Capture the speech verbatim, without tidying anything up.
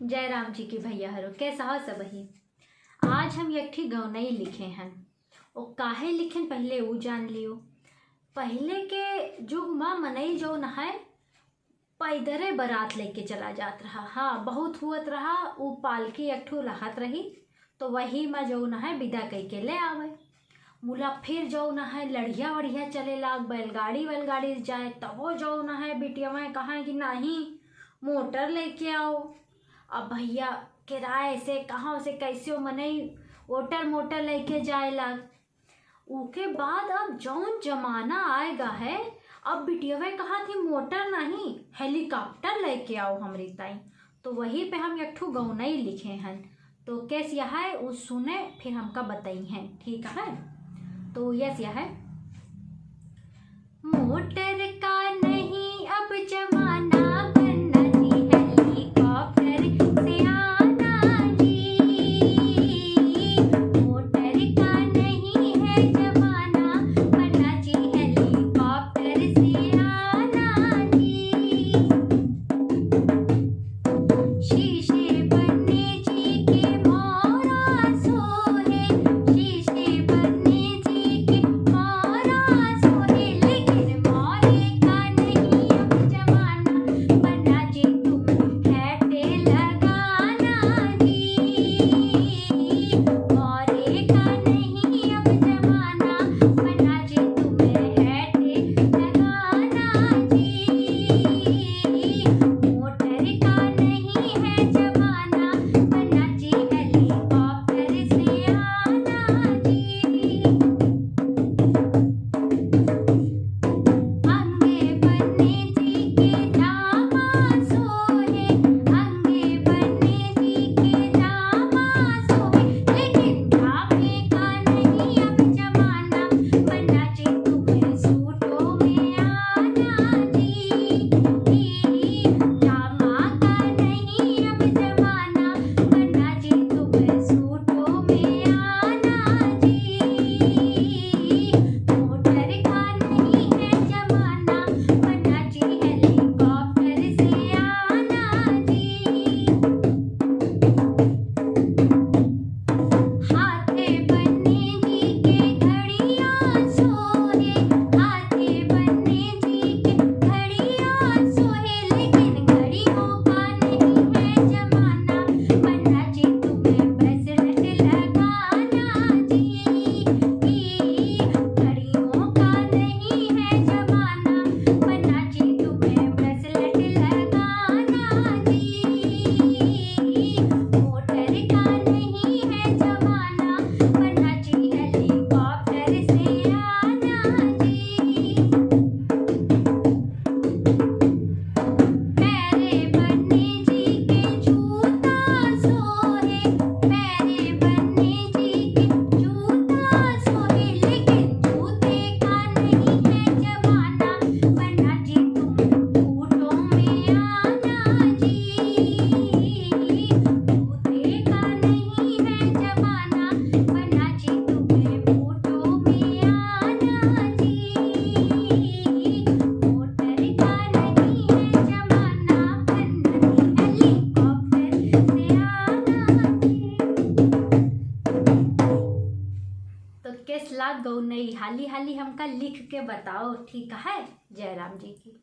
जय राम जी की भैया हरो, कैसा हो सबही? आज हम एक ठी गौनई लिखे हन। ओ काहे लिखेन पहिले ऊ जान लियो। पहिले के जुग मा मनई जौन है पैदरे बरात लेके चला जात रहा। हाँ, बहुत हुअत रहा, ऊ पालकी एक ठो लहत रही, तो वही मा जौन है बिदा कइके ले आवे। मुला फिर जौन है लड़िया वड़िया चले लाग, बैलगाड़ी वैलगाड़ी जाए, तबो जौन है बिटियावाँ कहाँ कि नाही, मोटर लेके आओ। अब भैया किराए से कहाँ से कैसे मनई ओटर मोटर लेके जाए लाग। ओके बाद अब जौन जमाना आएगा है, अब बिटियावे कहा थी मोटर नहीं, हेलीकॉप्टर लेके आओ हमरी ताई। तो वही पे हम एक ठो गौनई लिखे हन। तो कैस यह है, उ सुने, फिर हमका बताइहैं, ठीक है? तो यस, यह है। मोटर का नहीं अब जमाना, बनना जी हेलीकॉप्टर से आना जी। मोटर का नहीं है जमाना, बनना जी हेलीकॉप्टर से आना जी। शीशे बनने जी के मोरा सोहे, शीशे बनने जी के मोरा सोहे, लेकिन मोरे का नहीं अब जमाना, बना जी तुम हैटे लगाना जी। मोरे का नहीं अब जमाना, बना जी तुम्हें हैटे लगाना जी। मोटर का नहीं है जमाना, बना जी हेलीकॉप्टर से आना जी। अंगे बन्ने जी के जामा सोहे, अंगे बन्ने जी के जामा सोहे, लेकिन जामे का नहीं अब जमाना, बना जी तुम्हें सूटों में आना जी। जामा का नहीं अब जमाना, बना जी तुम्हें सूटों में आना जी। मोटर का नहीं है जमाना, बना जी हेलीकॉप्टर से आना जी। हाथे बन्ने जी के घड़िया सोहे, हाथे बन्ने जी के घड़िया सोहे, लेकिन घड़ियों का नहीं है जमाना, बना जी तुम्हें ब्रेसलेट लगाना जी। घड़ियों का नहीं है जमाना, बना जी तुम्हें ब्रेसलेट लगाना जी। मोटर का नहीं है जमाना, बना जी हेलीकॉप्टर से आना जी। पैरे बन्ने जी के जूता सोहे, पैरे बन्ने जी के जूता सोहे, लेकिन जूते का नहीं है जमाना, बना जी तुम बूटों में आना जी। जूते का नहीं है जमाना, बना जी तुम्हें बूटों में आना जी। मोटर का नहीं है जमाना, बना जी हेलीकॉप्टर से आना जी। तो कैस लाग गौनई, हाली हाली हमका लिख के बताओ, ठीक है? जय राम जी की।